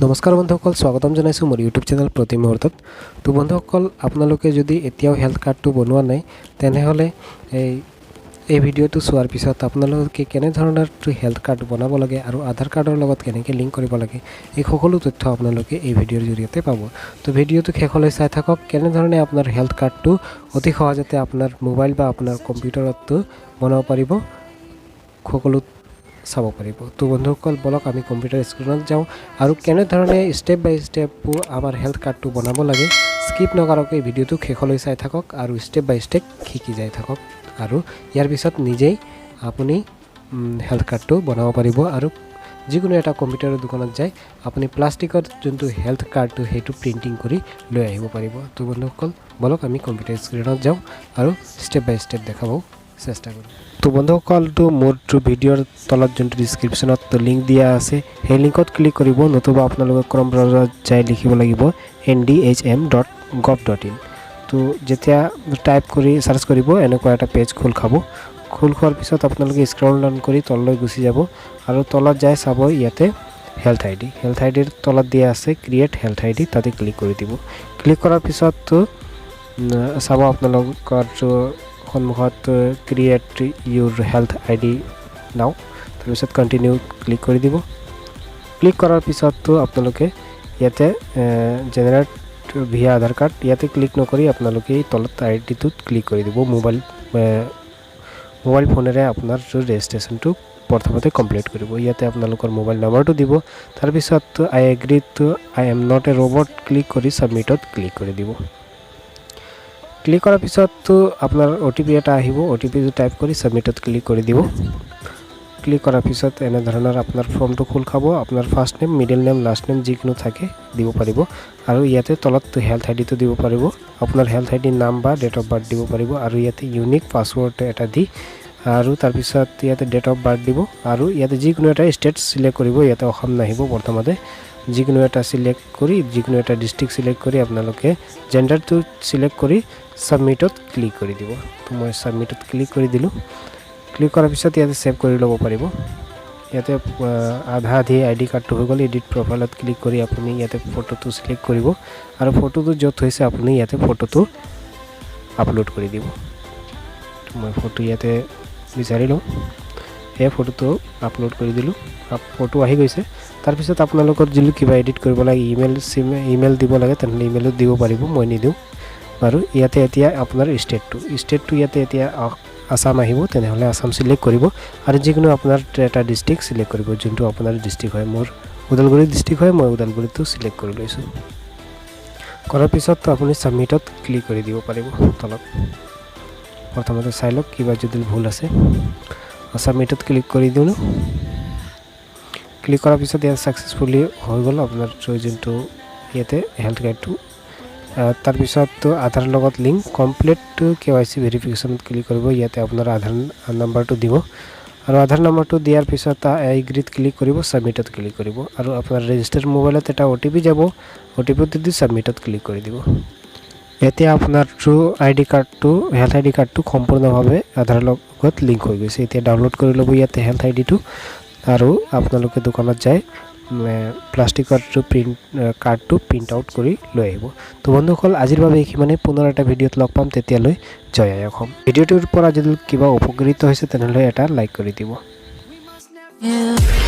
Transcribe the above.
নমস্কাৰ বন্ধুসকল, স্বাগতম জনাইছোঁ মোৰ ইউটিউব চেনেল প্ৰতি মুহূৰ্তত। তো বন্ধুসকল, আপোনালোকে যদি এতিয়াও হেল্থ কাৰ্ডটো বনোৱা নাই, তেনেহ'লে এই ভিডিঅ'টো চোৱাৰ পিছত আপোনালোকে কেনেধৰণৰ হেল্থ কাৰ্ড বনাব লাগে আৰু আধাৰ কাৰ্ডৰ লগত কেনেকৈ লিংক কৰিব লাগে, এই সকলো তথ্য আপোনালোকে এই ভিডিঅ'ৰ জৰিয়তে পাব। তো ভিডিঅ'টো শেষলৈ চাই থাকক, কেনেধৰণে আপোনাৰ হেল্থ কাৰ্ডটো অতি সহজতে আপোনাৰ মোবাইল বা আপোনাৰ কম্পিউটাৰতো বনাব পাৰিব, সকলো চাব পাৰিব। তো বন্ধুসকল, বলক আমি কম্পিউটাৰ স্ক্ৰীণত যাওঁ আৰু কেনেধৰণে ষ্টেপ বাই ষ্টেপ আমাৰ হেল্থ কাৰ্ডটো বনাব লাগে। স্কিপ নকৰাকৈ ভিডিঅ'টো শেষলৈ চাই থাকক আৰু ষ্টেপ বাই ষ্টেপ শিকি যাই থাকক আৰু ইয়াৰ পিছত নিজেই আপুনি হেল্থ কাৰ্ডটো বনাব পাৰিব আৰু যিকোনো এটা কম্পিউটাৰৰ দোকানত যাই আপুনি প্লাষ্টিকত যোনটো হেল্থ কাৰ্ডটো, সেইটো প্ৰিণ্টিং কৰি লৈ আহিব পাৰিব। তো বন্ধুসকল, বলক আমি কম্পিউটাৰ স্ক্ৰীণত যাওঁ আৰু ষ্টেপ বাই ষ্টেপ দেখাব চেষ্টা কৰোঁ। তো বন্ধুসকলটো মোৰটো ভিডিঅ'ৰ তলত যোনটো ডিছক্ৰিপশ্যনত লিংক দিয়া আছে, সেই লিংকত ক্লিক কৰিব, নতুবা আপোনালোকে ক্ৰম ব্ৰাউজাৰত যাই লিখিব লাগিব ndhm.gov.in। তো যেতিয়া টাইপ কৰি চাৰ্চ কৰিব, এনেকুৱা এটা পেজ খোল খাব। খোল খোৱাৰ পিছত আপোনালোকে স্ক্ৰল ডাউন কৰি তললৈ গুচি যাব আৰু তলত যাই চাব ইয়াতে হেল্থ আই ডি। হেল্থ আই ডিৰ তলত দিয়া আছে ক্ৰিয়েট হেল্থ আই ডি, তাতে ক্লিক কৰি দিব। ক্লিক কৰাৰ পিছত চাব আপোনালোকৰ সন্মুখত "Create your health ID now"। তাৰপিছত কণ্টিনিউ ক্লিক কৰি দিব। ক্লিক কৰাৰ পিছতো আপোনালোকে ইয়াতে জেনেৰেট ভিয়া আধাৰ কাৰ্ড, ইয়াতে ক্লিক নকৰি আপোনালোকে এই তলত আই ডিটোত ক্লিক কৰি দিব। মোবাইল ফোনেৰে আপোনাৰ ৰেজিষ্ট্ৰেশ্যনটো প্ৰথমতে কমপ্লিট কৰিব। ইয়াতে আপোনালোকৰ মোবাইল নাম্বাৰটো দিব। তাৰপিছত "I agree to I am not a robot" click কৰি ছাবমিটত ক্লিক কৰি দিব। ক্লিক কৰাৰ পিছত আপোনাৰ অ' টি পি এটা আহিব। অ' টি পিটো টাইপ কৰি ছাবমিটত ক্লিক কৰি দিব। ক্লিক কৰাৰ পিছত এনেধৰণৰ আপোনাৰ ফৰ্মটো খোল খাব। আপোনাৰ first name, middle name, last name যিকোনো থাকে দিব পাৰিব আৰু ইয়াতে তলত হেল্থ আই ডিটো দিব পাৰিব। আপোনাৰ হেল্থ আই ডিৰ নাম বা ডেট অফ বাৰ্থ দিব পাৰিব আৰু ইয়াতে ইউনিক পাছৱৰ্ড এটা দি আৰু তাৰপিছত ইয়াতে ডেট অফ বাৰ্থ দিব আৰু ইয়াতে যিকোনো এটা ষ্টেট চিলেক্ট কৰিব। ইয়াতে অসম নাহিব। প্ৰথমতে যিকোনো এটা চিলেক্ট কৰি, যিকোনো এটা ডিষ্ট্ৰিক্ট চিলেক্ট কৰি, আপোনালোকে জেণ্ডাৰটো চিলেক্ট কৰি ছাবমিটত ক্লিক কৰি দিব। তো মই ছাবমিটত ক্লিক কৰি দিলোঁ। ক্লিক কৰাৰ পিছত ইয়াতে ছেভ কৰি ল'ব পাৰিব। ইয়াতে আধা আধি আই ডি কাৰ্ডটো হৈ গ'ল। এডিট প্ৰফাইলত ক্লিক কৰি আপুনি ইয়াতে ফটোটো চিলেক্ট কৰিব আৰু ফটোটো য'ত হৈছে, আপুনি ইয়াতে ফটোটো আপলোড কৰি দিব। মই ফটো ইয়াতে বিচাৰি লওঁ। এই ফটোটো আপলোড কৰি দিলোঁ। ফটো আহি গৈছে। তাৰপিছত আপোনালোকৰ যদি কিবা এডিট কৰিব লাগে, ইমেইল চিম ইমেইল দিব লাগে, তেনেহ'লে ইমেইলত দিব পাৰিব। মই নিদিওঁ বাৰু। ইয়াতে এতিয়া আপোনাৰ ষ্টেটটো ইয়াতে এতিয়া আছাম আহিব, তেনেহ'লে আছাম চিলেক্ট কৰিব আৰু যিকোনো আপোনাৰ এটা ডিষ্ট্ৰিক্ট চিলেক্ট কৰিব, যোনটো আপোনাৰ ডিষ্ট্ৰিক্ট হয়। মোৰ ওদালগুৰি ডিষ্ট্ৰিক্ট হয়, মই ওদালগুৰিটো চিলেক্ট কৰি লৈছোঁ। কৰাৰ পিছত আপুনি ছাবমিটত ক্লিক কৰি দিব পাৰিব তলত। প্ৰথমতে চাই লওক কিবা যদি ভুল আছে। ছাবমিটত ক্লিক কৰি দিলোঁ। ক্লিক কৰাৰ পিছত ইয়াত ছাকচেছফুলি হৈ গ'ল আপোনাৰ যোনটো ইয়াতে হেল্থ কাৰ্ডটো। তাৰপিছত আধাৰ লগত লিংক, কমপ্লিট কেৱাইচি ভেৰিফিকেশ্যনত ক্লিক কৰিব। ইয়াতে আপোনাৰ আধাৰ নাম্বাৰটো দিব আৰু আধাৰ নাম্বাৰটো দিয়াৰ পিছত আই এগ্ৰীত ক্লিক কৰিব, ছাবমিটত ক্লিক কৰিব আৰু আপোনাৰ ৰেজিষ্টাৰ মোবাইলত এটা অ' টি পি যাব। অ' টি পিটো দি ছাবমিটত ক্লিক কৰি দিব। এতিয়া আপোনাৰ আই ডি কাৰ্ডটো, হেল্থ আই ডি কাৰ্ডটো সম্পূৰ্ণভাৱে আধাৰৰ লগত লিংক হৈ গৈছে। এতিয়া ডাউনলোড কৰি ল'ব ইয়াতে হেল্থ আই ডিটো আৰু আপোনালোকে দোকানত যায় প্লাষ্টিকৰ প্ৰিণ্ট কাৰ্ডটো প্ৰিণ্ট আউট কৰি লৈ আহিব। তো বন্ধুসকল, আজিৰ বাবে এইখিনিয়ে। পুনৰ এটা ভিডিঅ'ত লগ পাম, তেতিয়ালৈ জয় আই অসম। ভিডিঅ'টোৰ পৰা যদি কিবা উপকৃত হৈছে, তেনেহ'লে এটা লাইক কৰি দিব। Yeah.